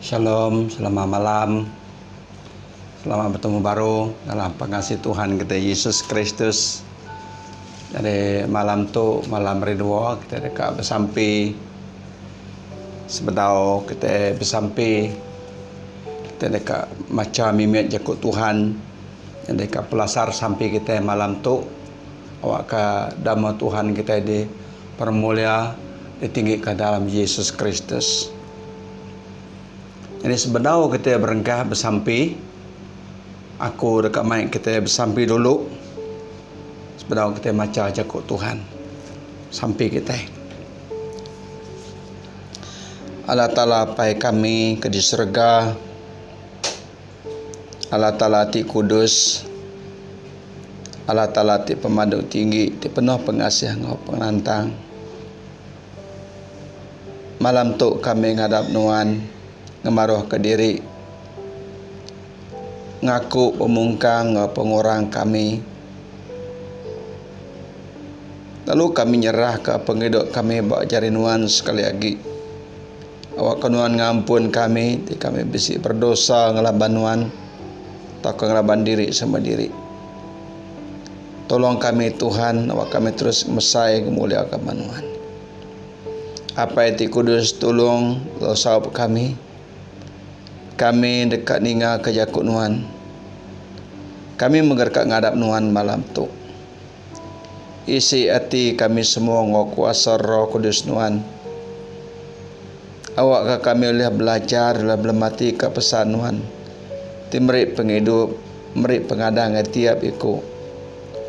Shalom, selamat malam. Selamat betemu baru dalam pengasih Tuhan kita Yesus Kristus. Jadi malam tu malam hari dua kita deka besampi. Sebedau kita besampi kita deka macha mimit jaku Tuhan yang deka pelasar sampi kita malam tu awakka dama Tuhan kita di permulia ditinggika dalam Yesus Kristus. Jadi sebedau kita berengkah besampi, aku deka mai kita besampi dulu sebedau kita macha jaku Tuhan. Sampi kita. Allah Taala Apai kami ke di serega, Allah Taala ti kudus, Allah Taala ti pemadu tinggi ti penuh pengasih enggau pengelantang. Malam tu kami ngadap nuan ngemaruhka diri ngaku pemungkang enggau pengurang kami lalu kami nyerahka pengidup kami ba jari nuan sekali agi. Awakka nuan ngampun kami ti kami bisi berdosa ngelaban nuan tauka ngelaban diri sama diri. Tolong kami Tuhan awak kami terus mesai ngemuliaka nuan. Apai ti kudus tulung lalu saup kami. Kami deka ninga ke jaku nuan. Kami mega deka ngadap nuan malam tu. Isi ati kami semua enggau kuasa Roh Kudus nuan. Awakka kami ulih belajar lalu belematika pesan nuan ti meri pengidup, meri pengadang ngagai tiap iku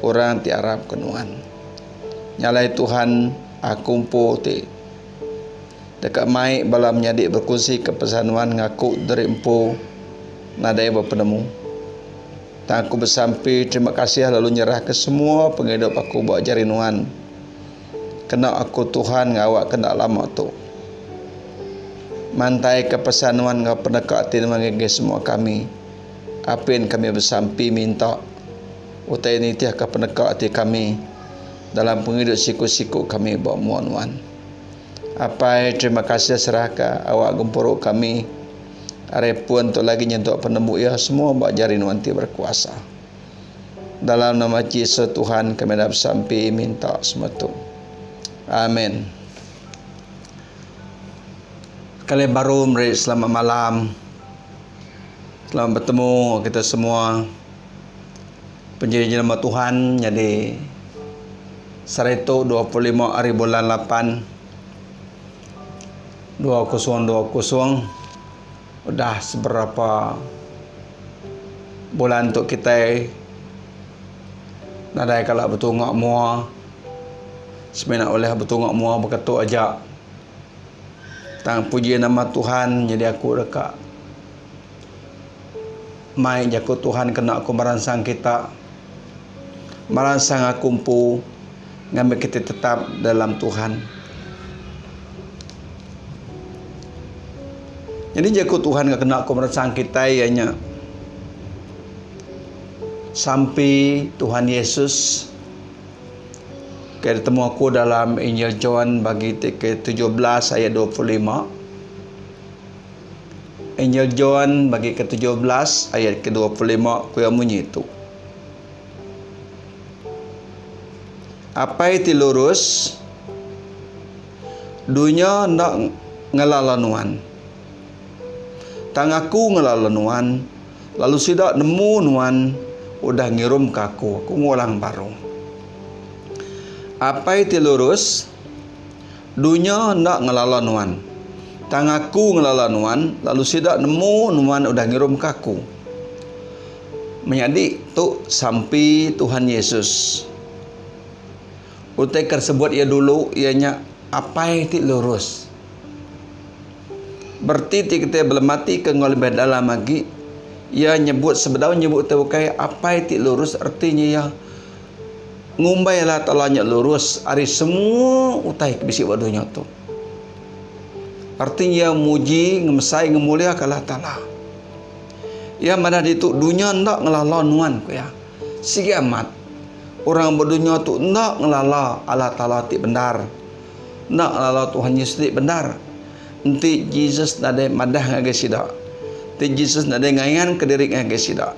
orang ti arapka nuan. Nya alai Tuhan, aku empu ti deka mai bala menyadi bekunsika pesan nuan ngaku diri empu nadai bepenemu. Tang aku besampi terima kasih lalu nyerahka semua pengidup aku ba jari nuan. Kena aku Tuhan ngawa ke enda lama tu. Mantaika pesan nuan enggau peneka ati nuan ngagai semua kami. Apin kami besampi minta utai nitihka peneka ati kami dalam pengidup siku-siku kami ba mua nuan. Apai terima kasih serahka awak gempuru kami ari pun tu lagi nyentuk penemu iya semua ba jari nuan ti berkuasa. Dalam nama Jesus Tuhan kami dah besampi minta semua tu. Amin. Sekali baru meri selamat malam. Selamat bertemu kita semua. Penjiri nama Tuhan jadi sehari tu 25 hari bulan 8 2020 Udah seberapa bulan tu kitai nadai kala betunga mua semina ulih betunga mua baka tu aja. Tang puji nama Tuhan nyadi aku deka mai jaku Tuhan kena aku meransang kita meransang aku empu ngambi kita tetap dalam Tuhan. Nyadi jaku Tuhan ke kena ku meransang kitai iya nya sampi Tuhan Yesus ke ditemu aku dalam Injil John bagi ti ke 17 ayat 25. Injil John bagi ke 17 ayat ke 25 ku iya munyi tu. Apai ti lurus Dunya enda ngelala nuan. Tang aku ngelala nuan, lalu sida nemu nuan udah ngirumka aku. Aku ngulang baru. Apai ti lurus, dunya enda ngelala nuan. Tang aku ngelala nuan, lalu sida nemu nuan udah ngirumka aku. Menyadi tu sampi Tuhan Yesus. Utai ke disebut iya dulu iya nya apai ti lurus. Bereti ti kitai belematika enggau lebih dalam agi, iya nyebut sebedau nyebut utai bukai apai ti lurus reti nya iya ngumbai Allah Taala nya lurus ari semua utai ke bisi ba dunya tu. Reti nya iya muji ngemesai ngemuliaka Allah Taala. Iya madah ditu dunya enda ngelala nuan ku iya. Sigi amat. Orang ba dunya tu enda ngelala Allah Taala ti bendar. Enda ngelala Tuhan Yesus ti bendar. Enti Jesus nadai madah ngagai sida, enti Jesus nadai ngayanka diri ngagai sida.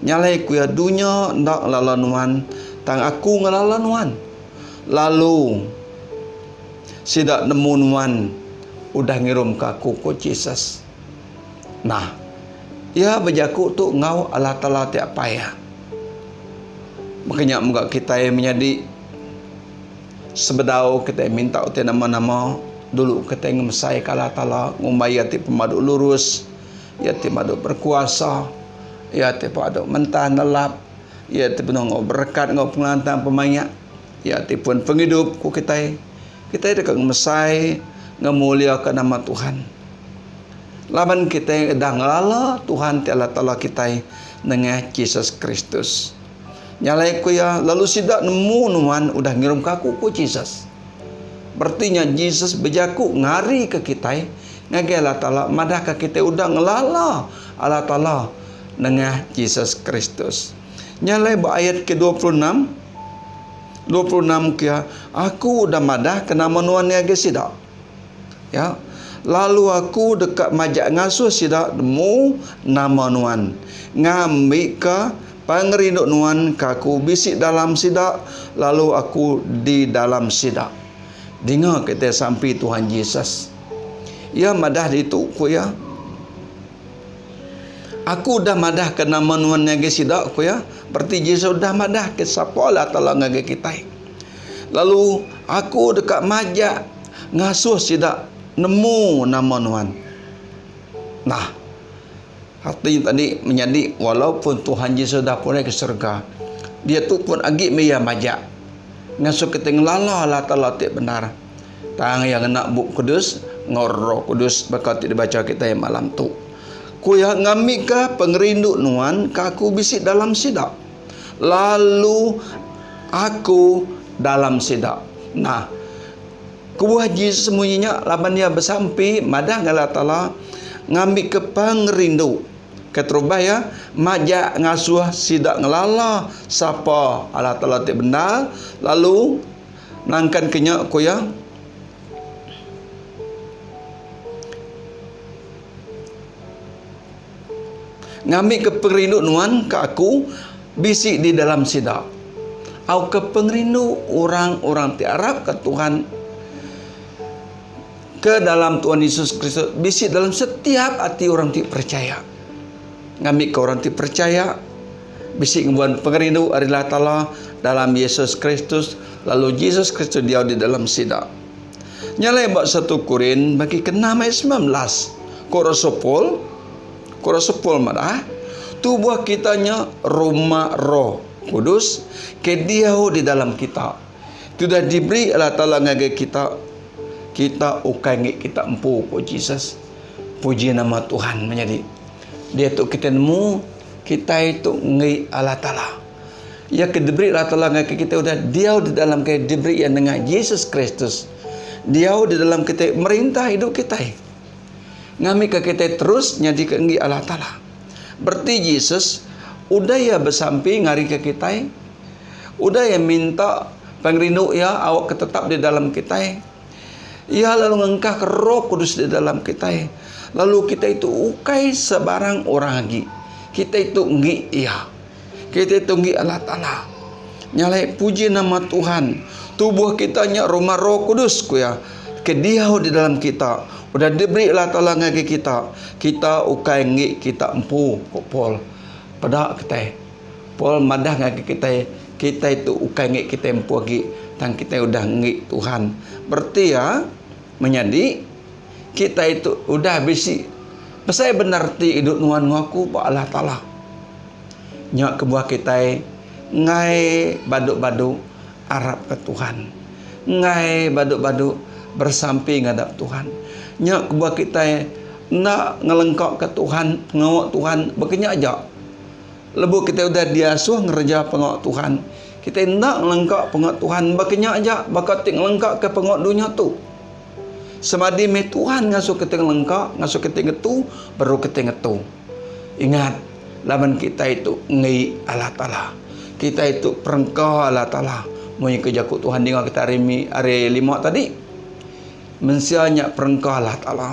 Nya alai ku iya, Dunya enda ngelala nuan, tang Aku ngelala nuan. Lalu sida nemu nuan udah ngirumka Aku, ku Jesus. Nah, iya bejaku tu enggau Allah Taala ti Apai iya. Baka nya mega kitai menyadi. Sebedau kitai minta utai nama-nama, dulu kitai ngemesaika Allah Taala ngumbai Iya ti pemadu lurus, Iya ti pemadu berkuasa, Iya ti pemadu mentah nelap, Iya ti penuh enggau berekat enggau pengelantang pemaik, Iya ti pun pengidup ku kitai. Kitai deka ngemesai ngemuliaka nama Tuhan. Laban kitai udah ngelala Tuhan ti Allah Taala kitai nengah Jesus Kristus. Nya alai ku iya, lalu sida nemu nuan udah ngirumka aku, ku Jesus. Bereti nya Jesus bejaku ngarika kitai ngagai Allah Taala madahka kitai udah ngelala Allah Taala nengah Jesus Kristus. Nya alai ba ayat ke 26, 26 ku iya, Aku udah madahka nama nuan ngagai sida. Ya. Lalu aku deka majak ngasuh sida nemu nama nuan, ngambika pengerindu nuan ke aku bisi dalam sida, lalu aku di dalam sida. Dinga kitai sampi Tuhan Jesus. Iya madah ditu, ku iya, Aku udah madahka nama nuan ngagai sida, ku iya. Bereti Jesus udah madahka sapa Allah Taala ngagai kitai. Lalu aku deka majak ngasuh sida nemu nama nuan. Nah, arti nya tadi menyadi walaupun Tuhan Jesus udah pulai ke serega, diatu pun agi meh iya majak ngasuh kitai ngelala Allah Taala ti bendar. Tang iya ngena Bup Kudus enggau Roh Kudus baka ti dibacha kitai malam tu. Ku iya, Ngambika pengerindu nuan ke aku bisi dalam sida, lalu aku dalam sida. Nah, kebuah Jesus munyi nya laban iya besampi madah ngagai Allah Taala ngambika pengerindu. Keterubah iya, majak ngasuh sida ngelala sapa Allah Taala ti bendar, lalu nangkan ke nya ku iya, Ngambika pengerindu nuan ke aku bisi di dalam sida. Auka pengerindu orang-orang ti arapka Tuhan ke dalam Tuhan Yesus Kristus bisi dalam setiap ati orang ti percaya. Ngambika orang ti percaya bisi ngembuan pengerindu ari Allah Taala dalam Yesus Kristus lalu Jesus Kristus diau di dalam sida. Nya alai ba satu Korin bagi keenam ayat 19, ku Rasul Paul, ku Rasul Paul madah, tubuh kita nya rumah Roh Kudus ke diau di dalam kita. Ti udah diberi Allah Taala ngagai kita, kita ukai ngi kita empu, ku Jesus. Puji nama Tuhan menyadi. Diatu kita nemu kitai tu ngi Allah Taala. Iya ke diberi Allah Taala ngagai kitai udah diau di dalam kitai diberi iya nengah Jesus Kristus. Diau di dalam kitai merintah idup kitai. Ngambika kitai terus nyadika enggi Allah Taala. Bereti Jesus udah iya besampi ngarika kitai, udah iya minta pengerindu iya awakka tetap di dalam kitai. Iya lalu ngengkahka Roh Kudus di dalam kitai. Lalu kitai tu ukai sebarang orang agi. Kitai tu enggi iya. Kitai tu enggi Allah Taala. Nya alai puji nama Tuhan. Tubuh kita nya rumah Roh Kudus ku iya ke diau di dalam kita. Udah diberi Allah Taala ngagai kita. Kita ukai enggi kita empu, ku Paul. Peda kitai. Paul madah ngagai kitai, kitai tu ukai enggi kitai empu agi, tang kitai udah enggi Tuhan. Bereti iya, menyadi, kitai tu udah bisi besai bendar reti idup nuan enggau aku ba Allah Taala. Nya kebuah kitai enggai badu-badu arapka Tuhan. Enggai badu-badu besampi ngadap Tuhan. Nya kebuah kitai enda ngelengkaka Tuhan, pengawa Tuhan baka nya aja. Lebuh kitai udah diasuh ngereja pengawa Tuhan, kitai enda ngelengka pengawa Tuhan baka nya aja baka ti ngelengkaka pengawa dunya tu. Semadi meh Tuhan ngasuh kitai ngelengka, ngasuh kitai ngetu, baru kitai ngetu. Ingat, laban kitai tu enggi Allah Taala. Kitai tu perengka Allah Taala. Munyi ke jaku Tuhan dinga kitai hari hari lima tadi. Mensia nya perengka Allah Taala.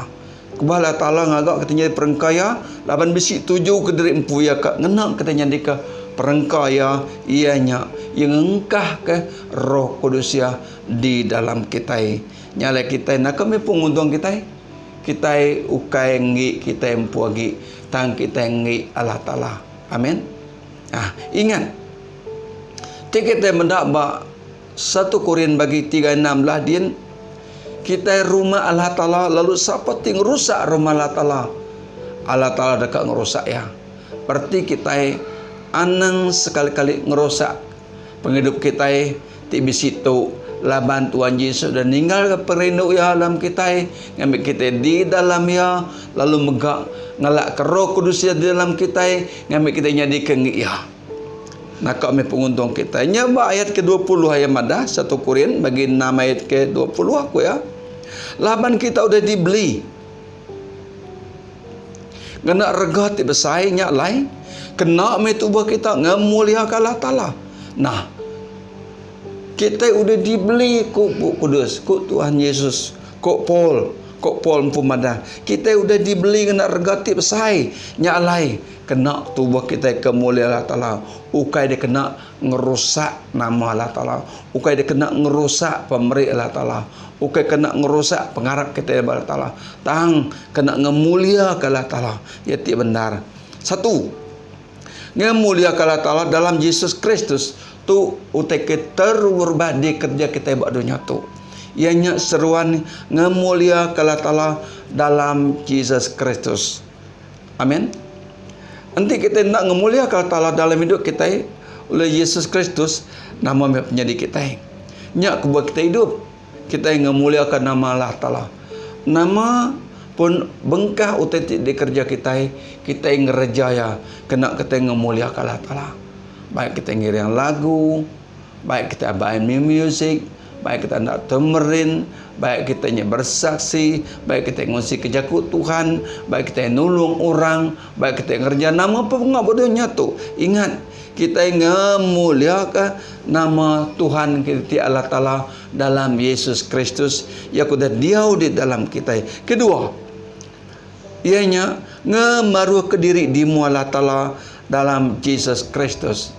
Kebuah Allah Taala ngaga kita nyadi perengka iya laban bisi tuju ke diri empu iya ka ngena kita nyadika perengka iya, iya nya iya ngengkahka Roh Kudus iya di dalam kitai. Nya alai kitai naka meh penguntung kitai. Kitai ukai enggi kitai empu agi tang kitai enggi Allah Taala. Amen. Ah, ingat ti kitai meda ba satu Korin bagi tiga 16 din kitai rumah Allah Taala lalu sapa ti ngerusak rumah Allah Taala Allah Taala deka ngerusak iya. Bereti kitai anang sekali-kali ngerusak pengidup kitai ti bisi tu laban Tuhan Jesus udah ninggalka pengerindu iya dalam kitai ngambi kitai di dalam iya lalu mega ngelakka Roh Kudus iya di dalam kitai ngambi kitai nyadika enggi iya. Naka meh penguntung kitai. Nya ba ayat ke 20 iya madah satu Korin bagi 6 ayat ke 20 aku ya. Laban kita udah dibeli ngena rega ti besai nya alai kena meh tubuh kita ngemuliaka Allah Taala. Nah, kitai udah dibeli ku Bup Kudus, ku Tuhan Yesus, ku Paul, ku Paul empu madah, kitai udah dibeli ngena rega ti besai nya alai kena tubuh kitai ke mulia Allah Taala, ukai dikena ngerusak nama Allah Taala, ukai dikena ngerusak pemeri Allah Taala, ukai kena ngerusak pengarap kitai ba Allah Taala, tang kena ngemuliaka Allah Taala. Iya ti bendar. Satu, ngemuliaka Allah Taala dalam Jesus Kristus tu utai ke terubah dikereja kitai ba dunya tu. Iya nya seruan ngemuliaka Allah Taala dalam Jesus Kristus. Amen. Enti kitai enda ngemuliaka Allah Taala dalam idup kitai oleh Yesus Kristus, nama meh penyadi kitai? Nya kebuah kitai idup. Kitai ngemuliaka nama Allah Taala. Nama pun bengkah utai ti dikereja kitai, kitai ngereja iya kena kitai ngemuliaka Allah Taala. Baik kitai ngiring lagu, baik kitai abai music, baik kitai enda temerin, baik kitai nya bersaksi, baik kitai ngungsi ke jaku Tuhan, baik kitai nulung orang, baik kitai ngereja nama pun pengawa ba dunya tu. Ingat, kitai ngemuliaka nama Tuhan kitai ti Allah Taala dalam Yesus Kristus iya ke udah diau di dalam kitai. Kedua, iya nya ngemaruhka diri di mua Allah Taala dalam Jesus Kristus.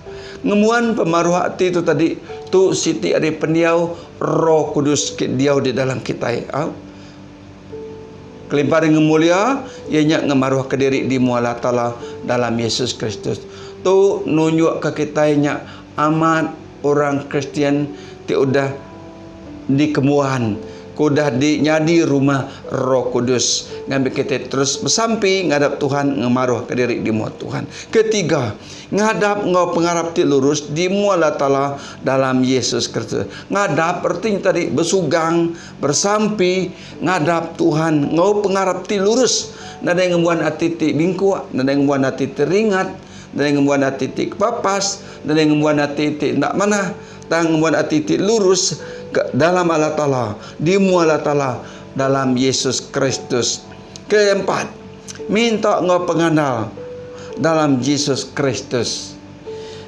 Ngembuan pemaruh ati tu tadi tu siti ari pendiau Roh Kudus ke diau di dalam kitai. Au. Kelimpah ari ngemulia, iya nya ngemaruhka diri di mua Allah Taala dalam Yesus Kristus. Tu nunjukka kitai nya amat orang Kristian ti udah dikembuan ke udah di nyadi rumah Roh Kudus ngambi kitai terus besampi ngadap Tuhan ngemaruhka diri di mua Tuhan. Ketiga, ngadap enggau pengarap ti lurus di mua Allah Taala dalam Yesus Kristus. Ngadap reti nya tadi besugang, bersampi ngadap Tuhan enggau pengarap ti lurus nadai ngembuan ati ti bingkuk, nadai ngembuan ati ti ringat, nadai ngembuan ati ti kepapas, nadai ngembuan ati ti enda manah. Tang ngembuan ati ti lurus ke dalam Allah Taala, di mua Allah Taala dalam Yesus Kristus. Keempat, minta enggau pengandal dalam Jesus Kristus.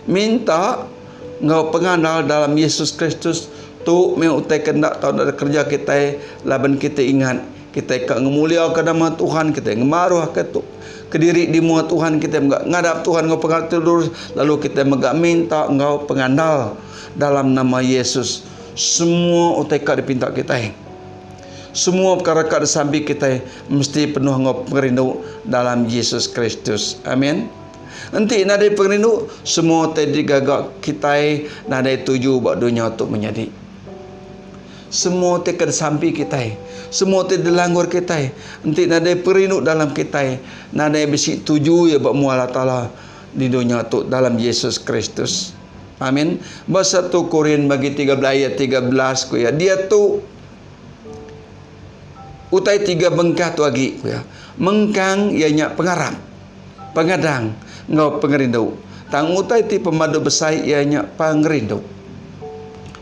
Minta enggau pengandal dalam Yesus Kristus tu meh utai ke enda tau enda dikereja kitai laban kitai ingat kitai ka ngemuliaka nama Tuhan, kitai ngemaruhka tu kediri di mua Tuhan kitai mega ngadap Tuhan enggau pengarap ti lurus lalu kitai mega minta enggau pengandal dalam nama Yesus semua utai ka dipinta kitai semua perkara ka disampi kitai mesti penuh enggau pengerindu dalam Jesus Kristus amin enti nadai pengerindu semua utai digaga kitai nadai tuju ba dunya tu menyadi. Semua ti ke disampi kitai, semua ti dilanggur kitai, enti nadai pengerindu dalam kitai, nadai bisi tuju iya ba mua Allah Taala di dunya tu dalam Yesus Kristus. Amin. Ba satu Korin bagi 13 ayat 13 ku iya, diatu utai tiga bengkah tu agi ku iya. Mengkang iya nya pengarap, pengadang enggau pengerindu. Tang utai ti pemadu besai iya nya pengerindu.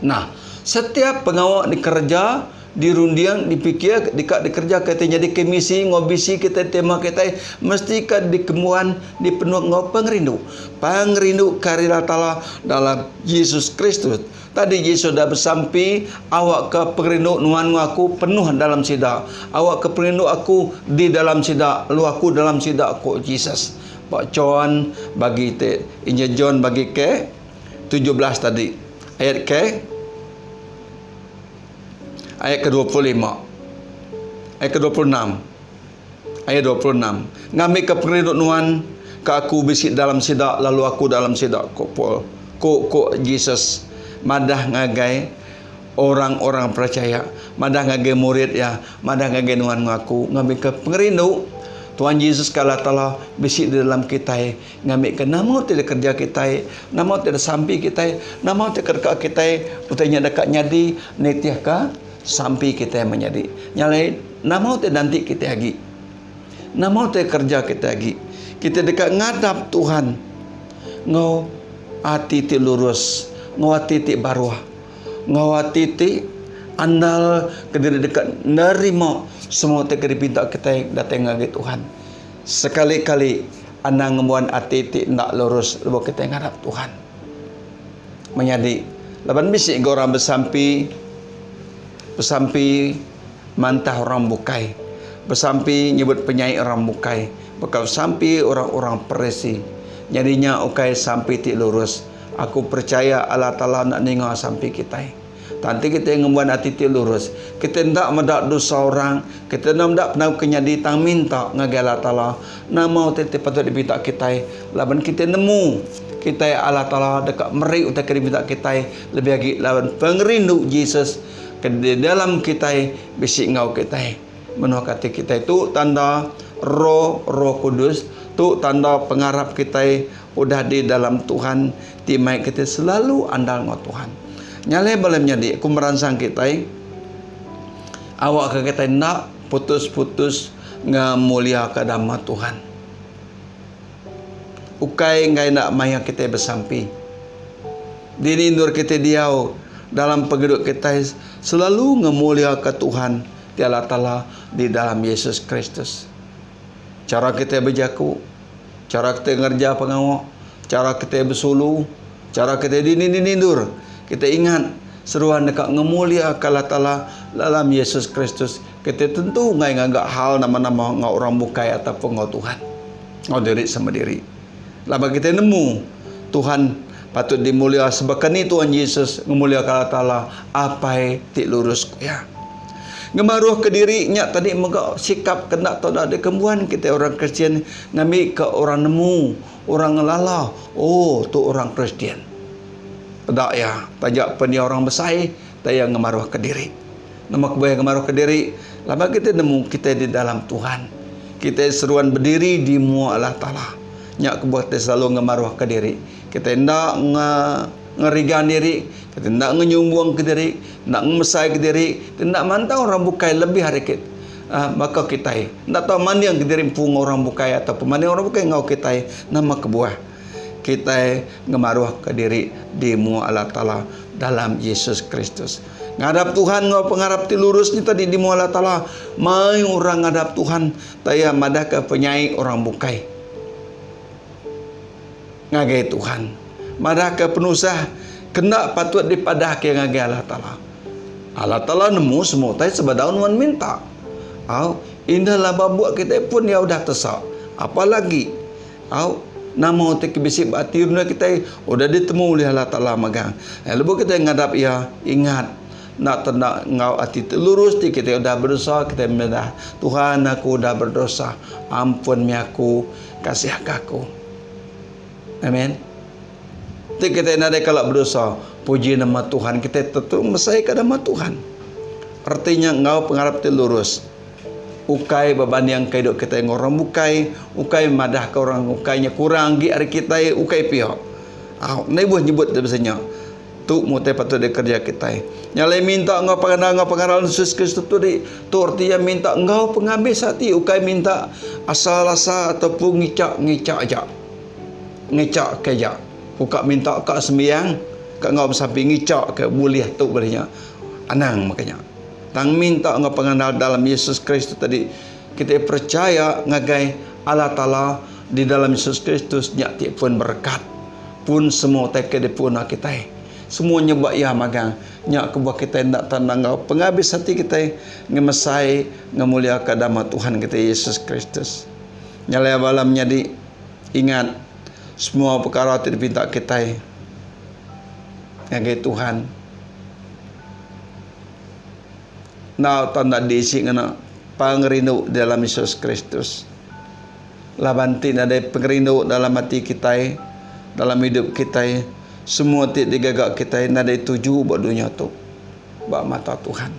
Nah, setiap pengawa dikereja Dirunding, dipikir, deka dikereja kitai nyadi ke misi enggau visi kitai tema kitai mesti ka dikembuan dipenuh enggau pengerindu. Pengerindu ke ari Allah Taala dalam Jesus Kristus. Tadi Jesus udah besampi awakka pengerindu nuan enggau aku penuh dalam sida. Awakka pengerindu aku di dalam sida lalu aku dalam sida ku Jesus. Ba John bagi ti Injil John bagi ke 17 tadi ayat ke Ayat ke 25. Ayat ke 26. Ayat 26. Ngambika pengerindu nuan ke aku bisi dalam sida lalu aku dalam sida, ku Paul. Ku ku Jesus madah ngagai orang-orang percaya, madah ngagai murid iya, madah ngagai nuan enggau aku ngambika pengerindu Tuhan Jesus ke Allah Taala bisi di dalam kitai. Ngambika nama ti dikereja kitai, nama ti disampi kitai, nama ti kedeka kitai, utai nya deka nyadi nitihka sampi kitai menyadi. Nya alai nama ti danti kitai agi. Nama ti kereja kitai agi. Kitai deka ngadap Tuhan enggau ati ti lurus, enggau ati ti baruh, enggau ati ti andal ke diri deka nerima semua ti ke dipinta kitai datai ngagai Tuhan. Sekali-kali anang ngembuan ati ti enda lurus lebuh kitai ngarap Tuhan. Menyadi, laban bisi ga orang besampi, besampi mantah orang bukai, besampi nyebut penyai orang bukai, baka besampi orang-orang Parisi. Nyadi nya ukai sampi ti lurus. Aku percaya Allah Taala enda ninga sampi kitai. Tang enti kitai ngembuan ati ti lurus, kitai enda meda dosa orang, kitai enda meda penau ke nyadi tang minta ngagai Allah Taala nama utai ti patut dipinta kitai laban kitai nemu kitai Allah Taala deka meri utai ke dipinta kitai lebih agi laban pengerindu Jesus ke di dalam kitai bisi enggau kitai. Menuh ke ati kitai tu tanda Roh Roh Kudus, tu tanda pengarap kitai udah di dalam Tuhan ti mai kitai selalu andal enggau Tuhan. Nya alai bala menyadi aku meransang kitai awakka kitai enda putus-putus ngemuliaka nama Tuhan. Ukai enggai enda maya kitai besampi. Dini endur kitai diau dalam pengidup kitai selalu ngemuliaka Tuhan ti Allah Taala di dalam Yesus Kristus. Chara kitai bejaku, chara kitai ngereja pengawa, chara kitai besulu, chara kitai dini-dini endur, kitai ingat seruan deka ngemuliaka Allah Taala dalam Yesus Kristus. Kitai tentu enggai ngaga hal nama-nama enggau orang bukai ataupun enggau Tuhan, enggau diri sama diri. Laban kitai nemu Tuhan patut dimulia sebaka ni Tuhan Jesus ngemuliaka Allah Taala Apai ti lurus ku iya. Ngemaruhka diri nya tadi mega sikap ke enda tau enda dikembuan kitai orang Kristian ngambika orang nemu, orang ngelala, oh tu orang Kristian. Peda iya taja pen iya orang besai tang iya ngemaruhka diri. Nama kebuah iya ngemaruhka diri? Laban kitai nemu kitai di dalam Tuhan. Kitai seruan bediri di mua Allah Taala. Nya kebuah kitai selalu ngemaruhka diri. Kitai enda nge ngerigan diri, kitai enda ngenyumbungka diri, enda ngemesaika diri, kitai enda mantau orang bukai lebih ari kit uhh baka kitai. Enda tau mandingka diri empu enggau orang bukai atau pemanding orang bukai enggau kitai. Nama kebuah kitai ngemaruhka diri di mua Allah Taala dalam Jesus Kristus. Ngadap Tuhan enggau pengarap ti lurus nya tadi di mua Allah Taala. Mai orang ngadap Tuhan taya madahka penyai orang bukai ngagai Tuhan. Madahka penusah kena patut dipadahka ngagai Allah Taala. Allah Taala nemu semua utai sebedau nuan minta. Au, indah laba buk kitai pun iya udah tesak. Apalagi Au, nama utai ke bisi ba ati runding kitai udah ditemu ulih Allah Taala magang. Lebuh kitai ngadap Iya, ingat enda tenda enggau ati ti lurus ti kitai udah bedosa, kitai madah, Tuhan aku udah berdosa, ampun mih aku, kasihka aku. Amen. Ti kitai nadai kala bedosa, puji nama Tuhan, kitai tentu mesaika nama Tuhan. Reti nya enggau pengarap ti lurus. Ukai bebandingka idup kitai enggau orang bukai, ukai madahka orang bukai nya kurang agi ari kitai, ukai pia. Au, enda ibuh nyebut ti bisi nya. Tu meh utai patut dikereja kitai. Nya alai minta enggau pengandal enggau pengarap Yesus Kristus tu di tu reti iya minta enggau pengabis ati ukai minta asal-asal ataupun ngicha-ngicha aja. Ngicha ke aja. Ku ka minta ka sembiang ka enggau besampi ngicha ke bulih tu bulih nya. Anang maka nya. Tang minta enggau pengandal dalam Yesus Kristus tadi kitai percaya ngagai Allah Taala di dalam Yesus Kristus nya ti pun berekat pun semua utai ke dipuna kitai. Semua nya ba iya magang. Nya kebuah kitai enda tan enggau pengabis ati kitai ngemesai ngemuliaka dama Tuhan kitai Yesus Kristus. Nya alai bala menyadi ingat semua pekara ti dipinta kitai ngagai Tuhan enda tau enda diisi ngena pengerindu dalam Yesus Kristus. Laban ti nadai pengerindu dalam ati kitai, dalam idup kitai, semua ti digaga kitai nadai tuju ba dunya tu ba mata Tuhan.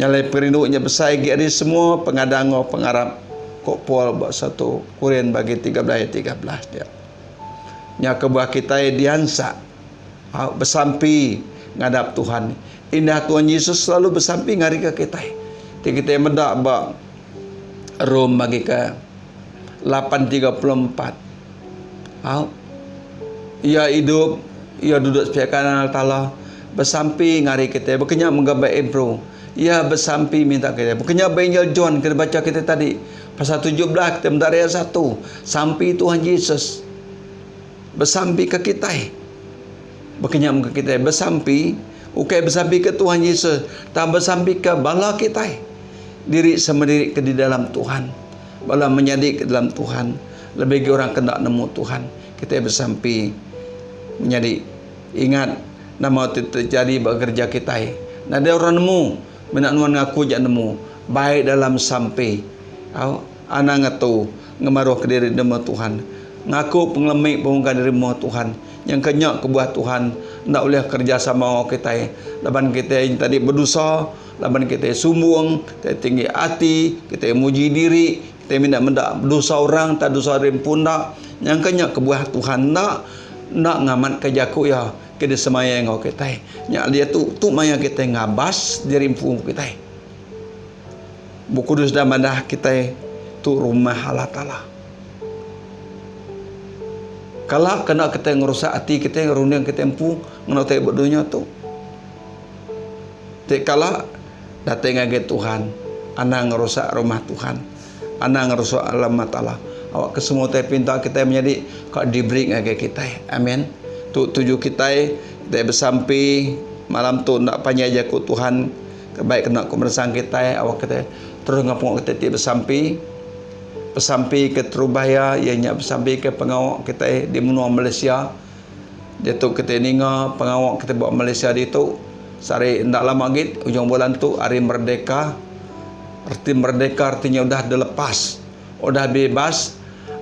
Nya alai pengerindu nya besai agi ari semua pengadang enggau pengarap, ku Paul ba satu Korin bagi 13 ayat 13 dia. Nya kebuah kitai diansak au besampi ngadap Tuhan. Indah Tuhan Jesus selalu besampi ngarika kitai. Ti kitai meda ba Rom bagi ke 8:34. Au. Iya idup, iya duduk sepiak kanan Allah Taala besampi ngari kitai. Baka nya mega ba Hebrew. Iya besampi minta kitai. Baka nya ba Injil John ke dibacha kitai tadi pasal 17 kitai meda ayat 1. Sampi Tuhan Jesus besampi ke kitai. Baka nya mega kitai besampi ukai besampi ke Tuhan Jesus tang besampi ke bala kitai diri sama diri ke di dalam Tuhan. Bala menyadi ke dalam Tuhan lebih agi orang ke enda nemu Tuhan. Kitai besampi menyadi ingat nama ti terjadi ba gereja kitai. Nadai orang nemu mena nuan ngaku aja nemu bai dalam sampi. Au anang ngetu ngemaruh kediri nemu Tuhan. Ngaku pengelemi pemungka diri mua Tuhan. Nyangka nya kebuah Tuhan enda ulih kerejasama enggau kitai laban kitai tadi bedosa, laban kitai sumbung, kitai tinggi ati, kitai muji diri, kitai mina meda dosa orang tang dosa diri empu enda. Nyangka nya kebuah Tuhan enda enda ngamatka jaku iya ke disemaya enggau kitai. Nya diatu tu maya kitai ngabas diri empu kitai. Bup Kudus dah madah kitai tu rumah Allah Taala. Kala kena kitai ngerusak ati kitai runding kitai empu ngena utai ba dunya tu. Ti kala datai ngagai Tuhan anang ngerusak rumah Tuhan. Anang ngerusak Allah Taala. Awak ke semua utai pinta kitai menyadi ka diberi ngagai kitai. Amin. Tu tuju kitai kitai besampi malam tu enda panjai jaku Tuhan ke baik kena ku meresang kitai awak kitai terus ngapu kitai ti besampi. Besampi keterubah iya, iya nya besampi ke pengawa kitai di menua Malaysia. Diatu kitai ninga pengawa kitai ba Malaysia ditu sehari enda lama agi ujung bulan tu hari merdeka. Reti merdeka reti nya udah dilepas, udah bebas.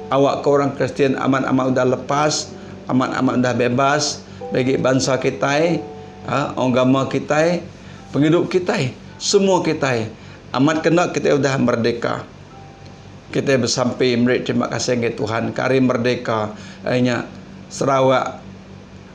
Awak ke orang Kristian amat amat udah lepas, amat amat udah bebas bagi bansa kitai, aaa agama kitai, pengidup kitai, semua kitai amat kena kitai udah merdeka. Kitai besampi meri terima kasih ngagai Tuhan ke hari merdeka iya nya Sarawak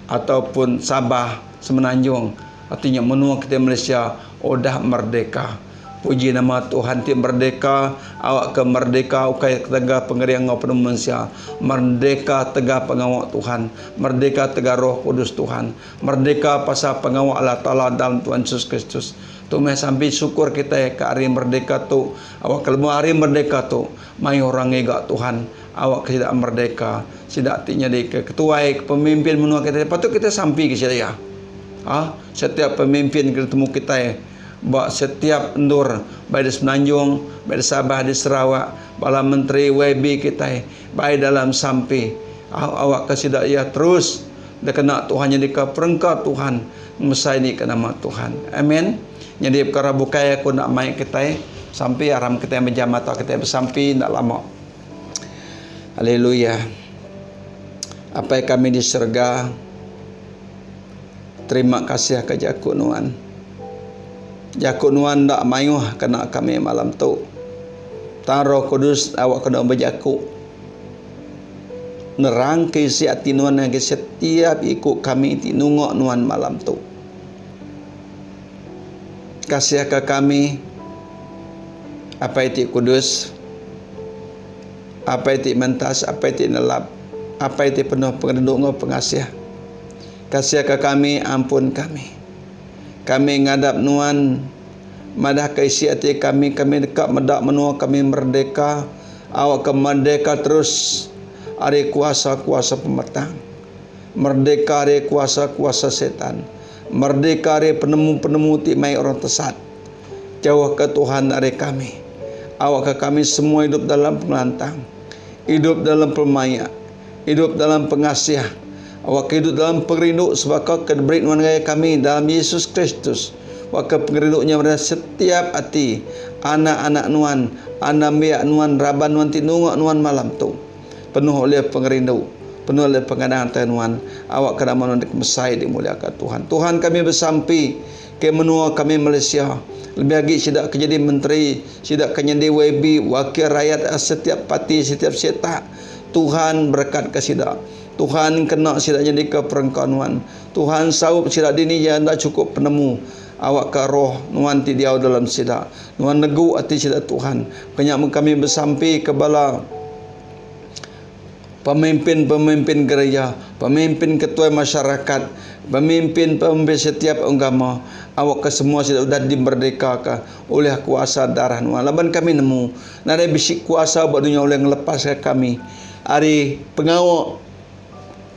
ataupun Sabah Semenanjung reti nya menua kitai Malaysia udah merdeka. Puji nama Tuhan ti merdeka awak ke merdeka ukai ketegal pengering enggau penemu mensia merdeka tegal pengawa Tuhan merdeka tegal Roh Kudus Tuhan merdeka pasal pengawa Allah Taala dalam Tuhan Jesus Kristus. Tu meh sampi syukur kitai ke hari merdeka tu. Awak ke lebuh hari merdeka tu, mayuh orang ngiga Tuhan awak ke sida merdeka. Sida ti nyadi ke ketuai, ke pemimpin menua kitai patut kitai sampi ke sida iya. Ha, setiap pemimpin ke ditemu kitai ba setiap endur bai di Semenanjung, bai di Sabah, di Sarawak, bala menteri, YB kitai bai dalam sampi. Awak ke sida iya terus dikena Tuhan nyadika perengka Tuhan ngemesai ni ke nama Tuhan. Amen. Nyadi pekara bukai aku enda mai kitai sampi aram kitai mejam mata kitai besampi enda lama. Haleluya. Apai kami di serega terima kasih ka jaku nuan. Jaku nuan enda mayuh kena kami malam tu. Tang Roh Kudus awak kena bejaku nerang ke isi ati nuan ngagai setiap iku kami ti nunga nuan malam tu. Kasihka kami, Apai ti kudus, Apai ti mentas, Apai ti nelap, Apai ti penuh pengerindu enggau pengasih. Kasihka kami, ampun kami. Kami ngadap Nuan. Madahka isi ati kami, kami deka meda menua kami merdeka, awakka merdeka terus ari kuasa-kuasa pemetang, merdeka ari kuasa-kuasa setan, merdeka ari penemu-penemu ti mai orang tesat. Jauhka Tuhan ari kami. Awakka kami semua idup dalam pengelantang, idup dalam pemaik, idup dalam pengasih, awakka idup dalam pengerindu sebaka ke diberi nuan ngagai kami dalam Yesus Kristus. Awakka pengerindu nya meda setiap ati anak-anak nuan, anembiak nuan, raban nuan ti nunga nuan malam tu. Penuh ulih pengerindu, penuh ulih pengadang atai nuan. Awakka nama nuan dikemesai dimuliaka Tuhan. Tuhan kami besampi Ke menua kami Malaysia, lebih agi sida ke nyadi menteri, sida ke nyadi YB, wakil rayat setiap parti, setiap sitak, Tuhan berekatka sida. Tuhan kena sida nyadika perengka nuan. Tuhan saup sida dini iya enda chukup penemu. Awakka roh nuan ti diau dalam sida. Nuan negu ati sida Tuhan. Ke nya meh kami besampi ke bala Pemimpin-pemimpin gereja, pemimpin ketuai masyarakat, pemimpin-pemimpin setiap agama, awakka semua sida udah dimerdekaka ulih kuasa darah nuan. Laban kami nemu, nadai bisi kuasa ba dunya ulih ngelepaska kami ari pengawa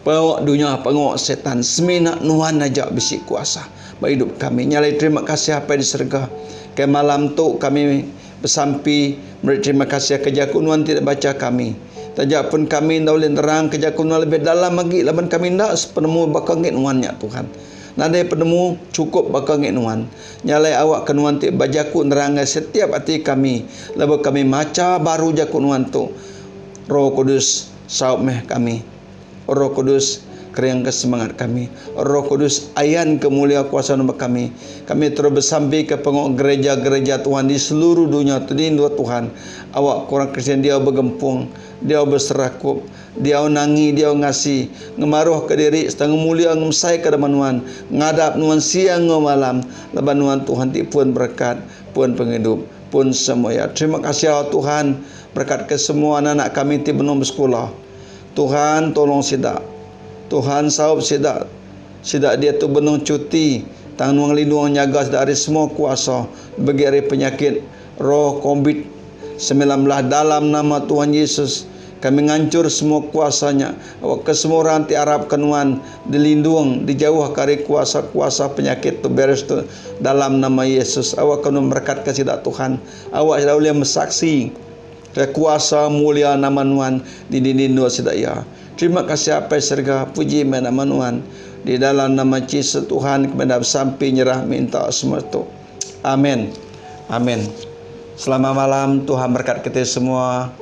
pengawa dunya, pengawa setan. Semina nuan aja bisi kuasa ba idup kami. Nya alai terima kasih Apai di serega ke malam tu kami Besampi meri terima kasih ke jaku nuan ti dibacha kami. Taja pun kami enda ulih nerang ke jaku nuan lebih dalam agi laban kami enda sepenemu baka ngi nuan nya Tuhan. Nadai penemu chukup baka ngi nuan. Nya alai awak ke nuan ti bejaku nerang ngagai setiap ati kami lebuh kami macha baru jaku nuan tu. Roh Kudus saup meh kami. Roh Kudus, keringka semangat kami. Roh Kudus, ayanka mulia kuasa Nuan ba kami. Kami terus besampika pengawa gereja-gereja Tuhan di seluruh dunya tu di endur Tuhan. Awakka orang Kristian diau begempung, diau beserakup, diau nangi, diau ngasi, ngemaruhka diri sereta ngemulia ngemesaika nama Nuan, ngadap Nuan siang enggau malam, laban Nuan Tuhan ti pun berekat, pun pengidup, pun semua iya. Terima kasih Allah Tuhan, berekatka semua anak-anak kami ti benung besekula. Tuhan tolong sida. Tuhan saup sida. Sida diatu benung cuti tang nuang lindung nyaga sida ari semua kuasa begi ari penyakit roh covid 19 dalam nama Tuhan Yesus kami ngancur semua kuasa nya awakka semua orang ti arap ke nuan dilindung dijauh ka ari kuasa kuasa penyakit tu virus tu dalam nama Yesus awakka nuan merekat ka sida Tuhan awak sida ulih mesaksi Ke kuasa mulia nama Nuan di dini endur sida iya. Terima kasih Apai Serega, puji meh nama Nuan. Di dalam nama Jesus Tuhan kami enda besampi nyerah minta semua tu. Amen. Amen. Selamat malam, Tuhan berkat kitai semua.